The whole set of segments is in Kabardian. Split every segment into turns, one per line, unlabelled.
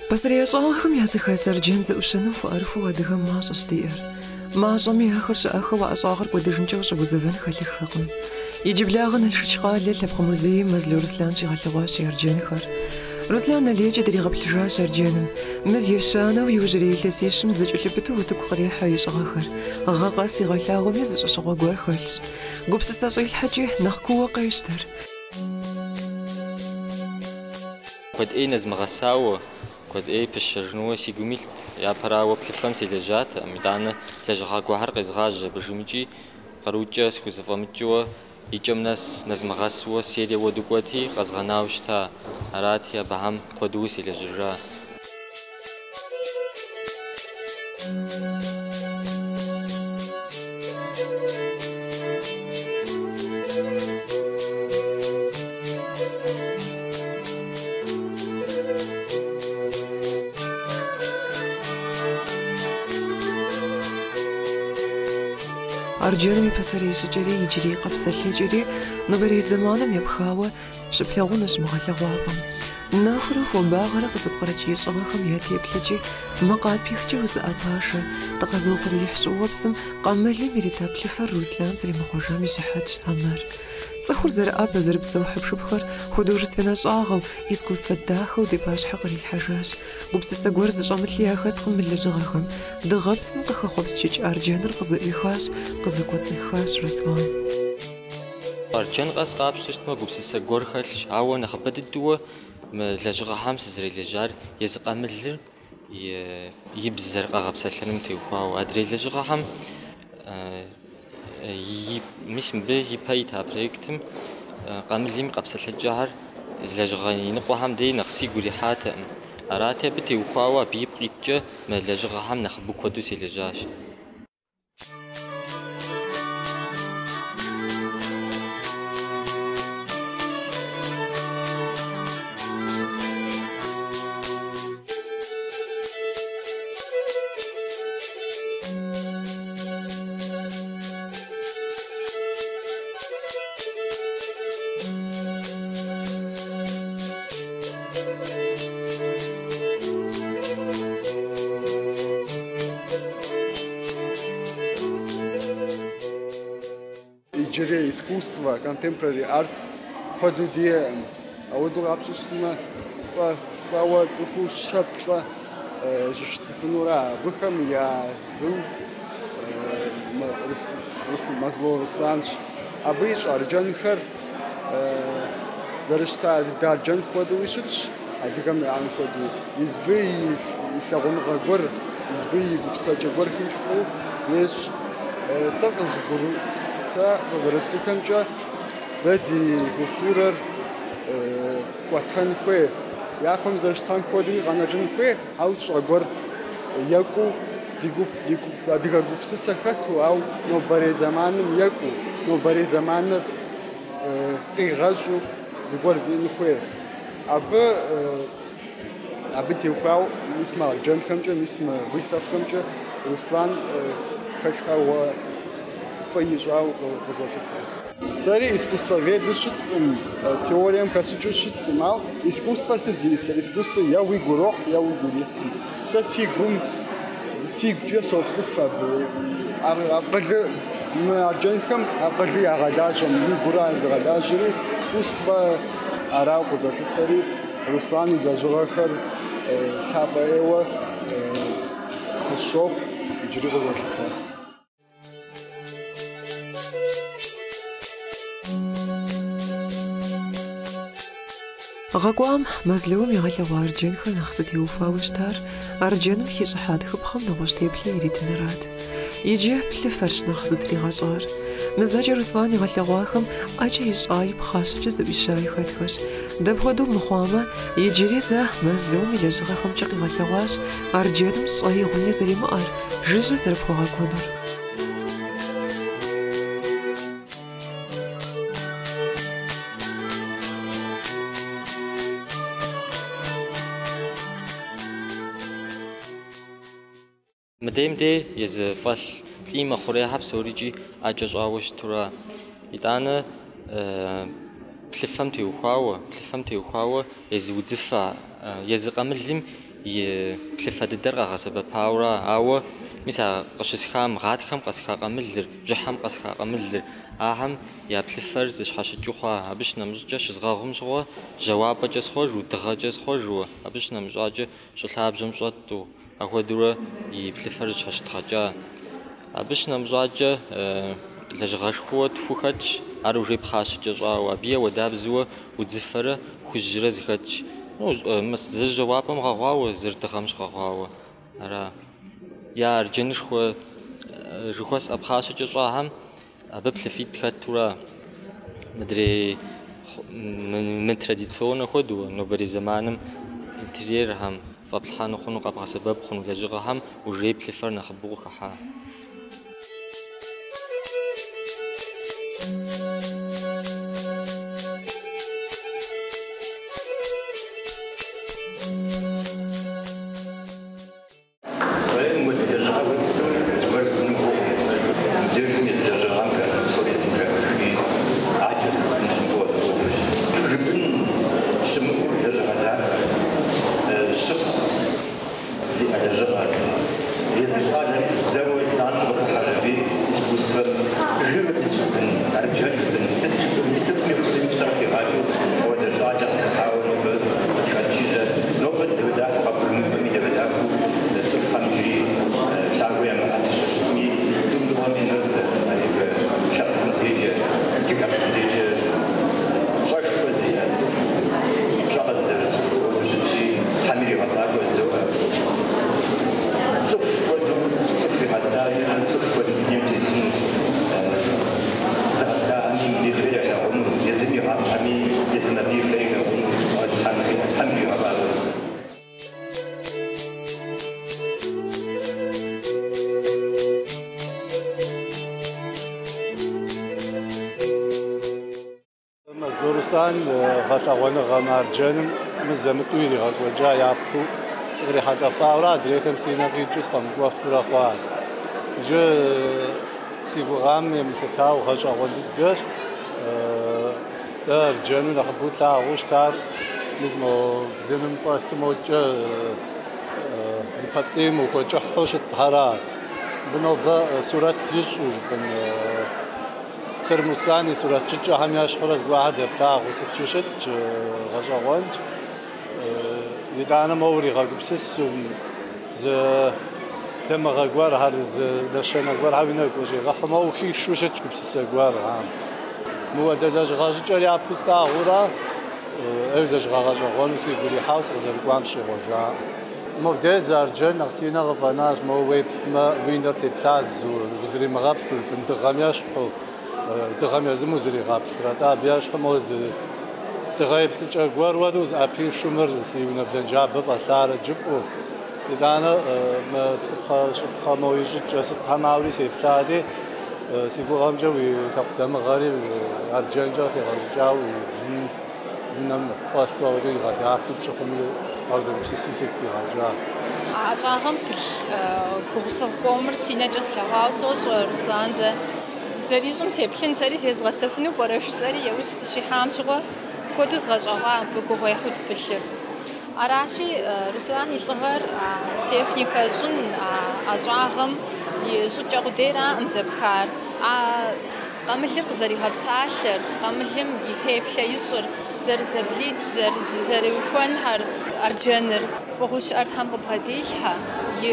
Пасэрей ӏэщӏагъэхэм языхэз арджэн зэӏущэну хуэӏэрыхуэу адыгэм мащӏэщ диӏэр. Мащӏэми ахэр щыӏэхэу а ӏэщӏагъэр кӏуэдыжынкӏэ ущӏэгузэвэн хэлъыххэкъым. Иджыблагъэ Налшыч къалэ лъэпкъ музейм Мэзло Руслан щигъэлъэгъуащ и арджэнхэр. Руслан нэ лейкӏэ дригъэплъыжащ арджэным. Мыр ещанэу иужьрей илъэсищым зэкӏэлъыпыту утыку кърехьэ и щӏыгъэхэр. Гъэ къэс игъэлъагъуэми зы щӏэщыгъуэ гуэр хэлъщ. Гупсысэ щӏилъхьэкӏи нэхъ кууэ къещтэр.
Куэд ӏей нэзмыгъэсауэ, куэд ӏей пысщэжынууэ си гум илът. Япэрауэ плъыфэм селэжьатэкъым, итӏанэ лэжьыгъэ гуэрхэр къезгъажьэ абыжым икӏи къарукӏэ схузэфӏэмыкӏыуэ и кӏэм нэс нэзмыгъэсуэ серие уэду кӏуэти, къэзгъэнауэ щыта. Арати, абыхэм куэдууи селэжьыжа.
Арджэным и пасэрей щӏыкӏэри иджырей къэпсэлъэкӏэри нобэрей зэманым епхауэ щыплъагъунущ мы гъэлъэгъуапӏэм. Нэхурэ хуабагъэрэ къызыпкърыкӏ и щӏыгъэхэм я теплъэкӏи мэ къапихкӏэ узыӏэпашэ, дыкъэзыухъуреихь щӏыуэпсым къамылым ирита плъыфэр Руслан зэримыхъуэжам и щыхьэтщ а мэр. Цӏыхур зэрыӏэбэ, зэрыпсэу хьэпшыпхэр художественнэ ӏэщӏагъэу, искусствэ дахэу ди пащхьэ кърилъхьэжащ. Гупсысэ гуэр зыщӏэмылъи яхэткъым мы лэжьыгъэхэм. Дыгъэпсым къыхэхъуэпскӏыкӏ арджэныр къызэӏуихащ, къызэкӏуэцӏихащ Руслан.
Арджэн къэс къапщтэу щытмэ, гупсысэ гуэр хэлъщ, ауэ нэхъыбэ дыдэуэ мы лэжьыгъэхэм сызэрелэжьар езы къамылыр и бзэр къэгъэпсэлъэным теухуауэ. Адрей лэжьыгъэхэм мис мыбы ипэ ита проектым къамылым и къэпсэлъэкӏэхэр зы лэжьыгъэ иныкъуэхэм дей нэхъ сигу ирихьатэкъым. Арати, абы теухуауэ абы ипкъ иткӏэ мы лэжьыгъэхэм нэхъыбэу куэду селэжьащ.
Иджырей искусствэ, contemporary art куэду диӏэкъым. Ауэдэу къапщтэу щытмэ, цӏэ, цӏэуэ цӏыхуу щэ-плӏэ жыщцыфынура абыхэм я зыу Мэзло Русланщ. Абы ищӏ арджэнхэр зэрыщыта дыдэ арджэн хуэдэуи щытщ, адыгэм яӏэн хуэдэу. Езбы и лъагъуныгъэ гуэр, езбы и гупсэкӏэ гуэр хилъхьэу ещӏ. Сэ сэ къызэрыслъытэмкӏэ, дэ ди культурэр кӏуэтэн хуей, япэм зэрыщытам хуэдэуи къэнэжын хуей, ауэ щӏэ гуэр екӏуу ди гуп, ди адыгэ гупсысэ хэту, ауэ нобэрей зэманым екӏуу, нобэрей зэманыр къигъэщӏу зыгуэр диӏэн хуей. Абы абы теухуауэ мис мы арджэнхэмкӏэ, мис мы выставкэмкӏэ Руслан хэлъхьэуэ фӏы ищӏауэ къызолъытэ. Сэри искусствоведу щыткъым, теорием хэсщӏыкӏыу щыткъым, ауэ искусствэр сыт зиӏысыр? Искусствэр е уигу ирохь, е уигу ирихькъым. Сэ си гум, сигукӏэ соплъыф абы. Акъылы, мы арджэнхэм акъылы ягъэлажьэм, уи гура зыгъэлажьэри, искусствэ арауэ къызолъытэри, Руслан и лэжьыгъэхэр лъапӏэ ӏейуэ къысщохъу, иджыри къызолъытэ.
Гъэ кӏуам Мэзлом игъэлъэгъуа арджэнхэр нэхъ зытеухуауэ щытар арджэным хищӏыхьа тхыпхъэм нэгъуэщӏ теплъэ иритынырат. Иджы плъыфэрщ нэхъ зытригъэщӏар. Мызэкӏэ Руслан игъэлъэгъуахэм ӏэкӏэ ищӏаи пхъащэкӏэ зэӏуищаи хэтхэщ. Дапхуэдэу мыхъуамэ, иджыри зэ Мэзлом и лэжьыгъэхэмкӏэ къигъэлъэгъуащ арджэным щӏэи гъуни зэримыӏэр, жыжьэ зэрыпхуэгъэкӏуэнур.
Мыдейм дей езы фӏэлъ плӏимэ хъурейхэр псорикӏи ӏэкӏэ щӏауэ щытура. Итӏанэ плъыфэм теухуауэ, плъыфэм теухуауэ езы удзыфэ, езы къамылым и плъыфэ дыдэр къагъэсэбэпауэра, ауэ мис а къыщысхам гъатхэм къэсха къамылыр, бжьыхьэм къэсха къамылыр, ахэм я плъыфэр зыщхьэщыкӏыу хъуа. Абы щынэмыщӏкӏэ щызгъэгъум щыгъуэ жьауапӏэкӏэ схъуэжу, дыгъэкӏэ схъуэжуэ, абы щынэмыщӏакӏэ щӏы лъабжьэм щӏэту, апхуэдэурэ и плъыфэр зыщхьэщыдгъэкӏа. Абы щынэмыщӏакӏэ лэжьыгъэшхуэ тху хэтщ, ар уже пхъащэкӏэ щӏауэ. Абы ауэдабзэуэ удзыфэрэ хужьрэ зыхэтщ. Зыр жьауапӏэм гъэгъуауэ, зыр дыгъэм щыгъэгъуауэ. Ара. Я арджэнышхуэ жыхуэсӏэ пхъащэкӏэ щӏахэм абы плъыфитӏ хэтура. Мыдрей мытрадиционнэ хуэдэу, нобэрей зэманым интерьерхэм фӏэплъхьэну хъуну, къэбгъэсэбэп хъуну лэжьыгъэхэм уже плъыфэр нэхъыбэу къыхыхьа.
Руслан гъэлъэгъуэныгъэ арджэным мызэ-мытӏэу иригъэкӏуэкӏа япэу сыкърихьэлӏэфауэрэ адрейхэм си нэ къикӏыу сыкъэмыкӏуэфурэ хъуа. Иджы си гугъам емылъытауэ гъэщӏэгъуэн дыдэщ. Дэ арджэну нэхъыбэу тлъагъуу щытар мис мо блыным фӏэлъу мокӏэ зыпэплӏийм ухуэкӏыхьу щытхьэра. Абы нобэ сурэт ищӏу жыпӏэн. Црым Руслан и сурэт щӏыкӏэхэм ещхьурэ зыгуэрхэр дэплъагъуу сыту щытщ, гъэщӏэгъуэнщ. Итӏанэ моуэ уригъэгупсысу зы дамыгъэ гуэрхэр, зы нэщэнэ гуэрхэр уи нэгу къыщӏигъэхьу моуэ ухишу щытщ гупсысэ гуэрхэм. Мыуэдэ лэжьыгъэ щӏыкӏэр япэу слъагъуурэ, лэжьыгъэ гъэщӏэгъуэну сигу ирихьауэ сыкъызэрыкӏуам сыщӏегъуэжакъым. Мобдей зы арджэн нэхъ си нэ къыфӏэнащ, моуэ уеплъмэ, уи нэр теплъазэу, узримыгъэплъу, жыпӏэн дыгъэм ещхьу, дыгъэм езым узригъэплърэ, атӏэ абы ещхьу моуэ зы дыгъэ еплъыкӏэ гуэр уэдэу узыӏэпишу мыр си унэ блэнджабэ фӏэлъарэ жыпӏэу. Итӏанэ мы тхыпхъэ щӏыпхъэ моуэ и щӏыкӏэ сытхэм ауэри сеплъари, си гугъэмкӏэ уи лъэпкъ дамыгъэри арджэнкӏэ къыхегъэщӏыкӏауэ уи блын унэм фӏэлъу ауэдэу игъэдахэу пщӏы хъуну ауэдэ гупсыси сигу къигъэкӏа.
А ӏэщӏагъэм пылъ гугъусыгъу къомыр си нэкӏэ слъэгъуауэ сощӏэ, Руслан зэ зэрищӏым сеплъын, сэри зезгъэсэфыну пӏэрэ жысӏэри яужь сыщихьам щыгъуэ куэду згъэщӏэгъуа абы гугъуехьу пылъыр. Аращи, Руслан и лӏыгъэр а техникэ щӏын, а ӏэщӏагъэм и щӏыкӏэ къудейракъым зэпхар. А къамылыр къызэригъэпсалъэр, къамылым и теплъэ ищӏыр, зэрызэблидзэр, зэриухуэнхэр, арджэныр. Фӏыгъуэу щыӏэр Тхьэм къыбгъэдилъхьэ, и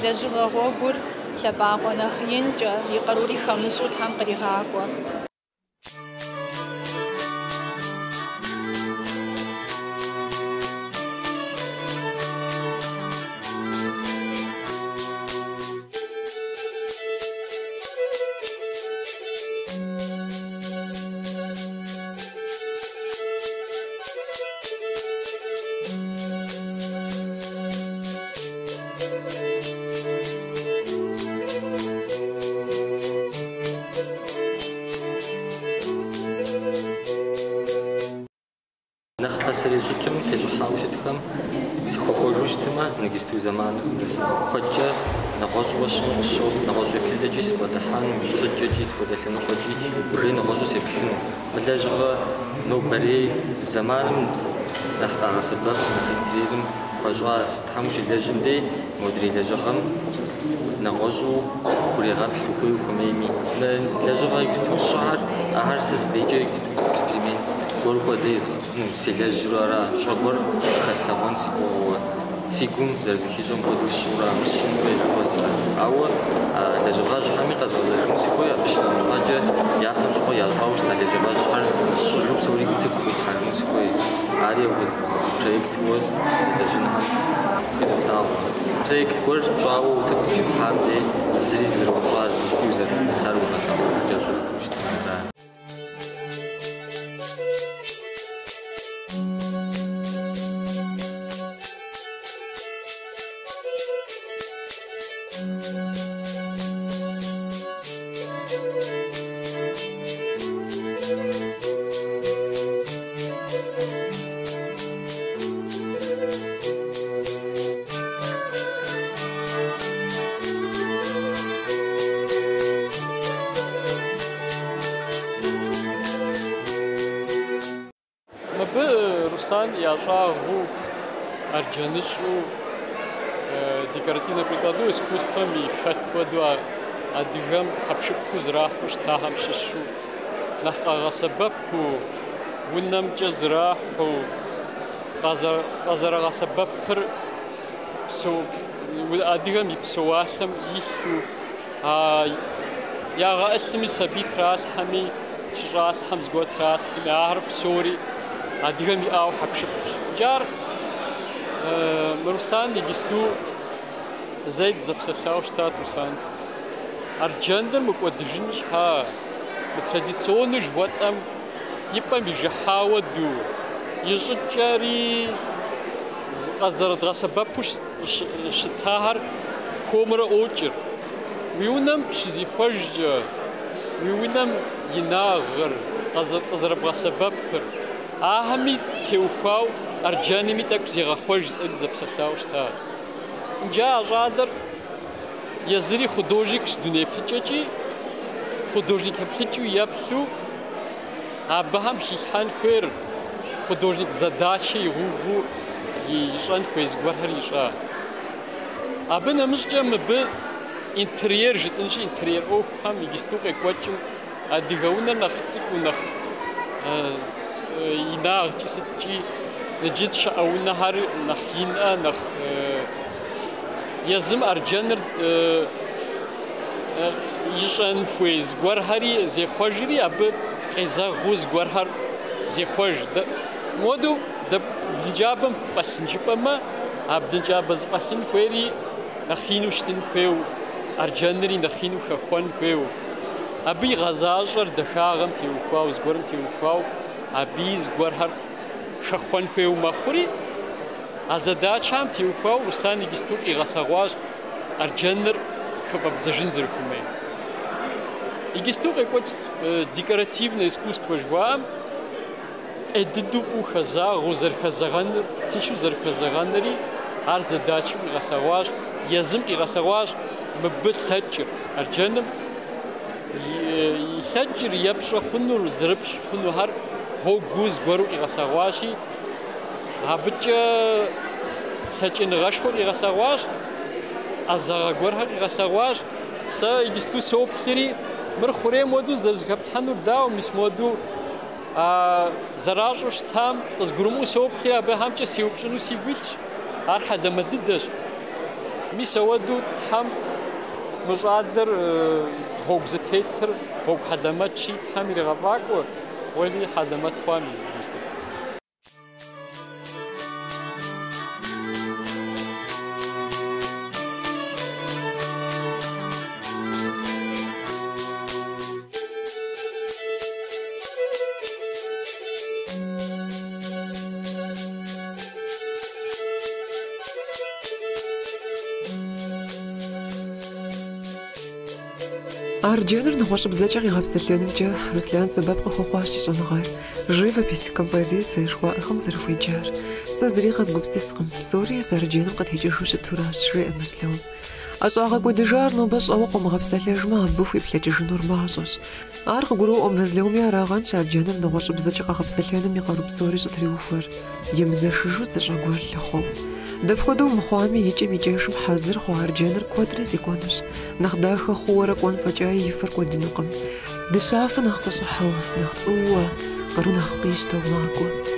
лэжьыгъэ гъуэгур лъэбакъуэ нэхъ инкӏэ, и къарури хэмыщӏу Тхьэм къригъакӏуэ.
Нэхъ пасэрей щӏыкӏэм тещӏыхьауэ щытхэм сыхуэкӏуэжу щытмэ, иджыпсту зэманыр къыздэсым. Куэдкӏэ нэгъуэщӏуэ щыну къысщохъу, нэгъуэщӏ еплъыкӏэкӏи сыбгъэдыхьэну, щӏыкӏэкӏи сыт хуэдэ лъэныкъуэкӏи уже нэгъуэщӏу сеплъыну. Мы лэжьыгъэ нобэрей зэманым нэхъ къагъэсэбэп, нэхъ интерьерым хуэщӏа сытхэм ущелэжьым дей модрей лэжьыгъэм нэгъуэщӏу хурегъэплъ ухуей ухуэмейми. Лэжьыгъэ иджысту сщӏыхэр, ахэр сэ си дейкӏэ иджысту эксперимент гуэр хуэдэ селэжьурэ ара, щӏэ гуэр хэслъэгъуэн си гугъэуэ, си гум зэрызыхищӏэм хуэдэу сщӏыурэ мыр сщӏын хуей жыхуэсӏэ. Ауэ а лэжьыгъэжьхэми къэзгъэзэжыну сыхуей, абы щынэмыщӏакӏэ япэм щыгъуэ ящӏауэ щыта лэжьыгъэжьхэр сщӏыжу псори утыку къисхьэжыну сыхуей. Ари зы проектуэ сызэлэжьынхэм хызолъагъуэ. Проект гуэр пщӏауэ утыку щипхьам дей зыри зэрымыпщӏар, зыщӏыпӏи узэрынэмысар уигъэлъагъуж кӏэщӏу жыпӏэу щытмэ ара.
Мыбы Руслан и ӏэщӏагъэу, арджэныщӏу, декоративно-прикладной искусствэм и хэт хуэдэу адыгэм хьэпшыпу зэрахьэу щытахэм щыщу, нэхъ къагъэсэбэпу, унэмкӏэ зэрахьэу, къазэрагъэсэбэпыр адыгэм и псэуалъэм илъу, ягъэӏылъми, сабий тралъхьэми, щыщӏалъхьэм зыгуэр тралъхьэми, ахэр псори адыгэм иӏауэ хьэпшыпщ. Иджы ар мы Руслан иджысту зэи дызэпсэлъауэ щытат Руслан. Арджэныр мыкӏуэдыжын щхьа, мы традиционный жыхуэтӏэм и пӏэм ижыхьауэ ду, и щӏыкӏэри къазэрыдгъэсэбэпу щытахэр хуэмурэ ӏуокӏыр. Уи унэм щызихъуэжкӏэ, уи унэм инагъыр, къызэрыбгъэсэбэпыр, ахэми теухуау арджэнми тӏэкӏу зегъэхъуэж жысӏэри дызэпсэлъауэ щытащ. Иджы а щӏалэр езыри художникщ дуней еплъыкӏэкӏи, художник еплъыкӏэу еплъу, абыхэм хилъхьэн хуейр художник задачэ игъэуву ищӏэн хуей зыгуэрхэр ищӏа. Абы нэмыщӏкӏэ мыбы интерьер жытӏынщи, интерьер ӏуэхухэм иджысту къекӏуэкӏым адыгэ унэр нэхъ цӏыкӏуу, нэхъ инагъкӏи сыткӏи, иджы щыӏэ унэхэр нэхъ инӏэ, нэхъ езым арджэныр ищӏэн хуей зыгуэрхэри зехъуэжри, абы къезэгъыу зыгуэрхэр зехъуэж. Модэу блынджабэм фӏэлъын жыпӏэмэ, а блынджабэ зыфӏэлъын хуейри нэхъ ину щытын хуейуэ, арджэнри нэхъ ину хэхъуэн хуейуэ. Абы игъэзащӏэр дахагъэм теухуауэ, зыгуэрым теухуауэ, абыи зыгуэрхэр хэхъуэн хуейуэ мэхъури, а задачэм теухуауэ Руслан иджысту къигъэлъэгъуащ арджэныр хыфӏэбдзэжын зэрыхуэмейр. Иджысту къекӏуэкӏ декоративное искусство жыхуаӏэм ӏей дыдэу фӏыуэ хэзагъэу зэрыхэзэгъэныр, тыншу зэрыхэзэгъэнри ар задачэу къигъэлъэгъуащ, езым къигъэлъэгъуащ мыбы лъэкӏыр, арджэным и лъэкӏыр епщӏэ хъунур, зэрыпщӏ хъунухэр гъуэгуу зыгуэру къигъэлъэгъуащи, абыкӏэ лъэкӏыныгъэшхуэ къигъэлъэгъуащ, ӏэзагъэ гуэрхэр къигъэлъэгъуащ. Сэ иджысту соплъри, мыр хъурейм хуэдэу зэрызэхэплъхьэнур дауэ, мис модэу а зэращӏу щытам къызгурымыӏуэу соплъри, абыхэмкӏэ сеупщӏыну сигу илъщ. Ар хьэлэмэт дыдэщ. Мис ауэдэу Тхьэм мы щӏалэр гъуэгу зытетыр гъуэгу хьэлэмэтщи, Тхьэм иригъэфӏакӏуэ, уэли хьэлэмэт хъуам и выставкэ.
Арджэныр нэгъуэщӏыбзэкӏэ къигъэпсэлъэнымкӏэ Руслан сэбэп къыхуэхъуащ и щӏэныгъэр, живопись, композицие жыхуаӏэхэм зэрыхуеджар. Сэ зыри къэзгупсыскъым, псори езы арджэным къытекӏыжу щытуращ, жеӏэ Мэзлом. ӏэщӏагъэ кӏуэдыжар нобэ щӏэуэ къомыгъэпсэлъэжмэ, абы хуеплъэкӏыжынур мащӏэщ. Ар къыгуроӏуэ Мэзломи арагъэнщ арджэныр нэгъуэщӏыбзэкӏэ къэгъэпсэлъэным и къару псори щӏытриухуэр, емызэшыжу зы щӏэ гуэр лъыхъуэу. Дапхуэдэу мыхъуами, икӏэм-икӏэжым хьэзыр хъуа арджэныр куэдрэ зекӏуэнущ. Нэхъ дахэ хъууэрэ кӏуэн фӏэкӏаи и фэр кӏуэдынукъым. Дыщафэ нэхъ къыщӏыхьэу, нэхъ цӏууэ, къару нэхъ къищтэу макӏуэ.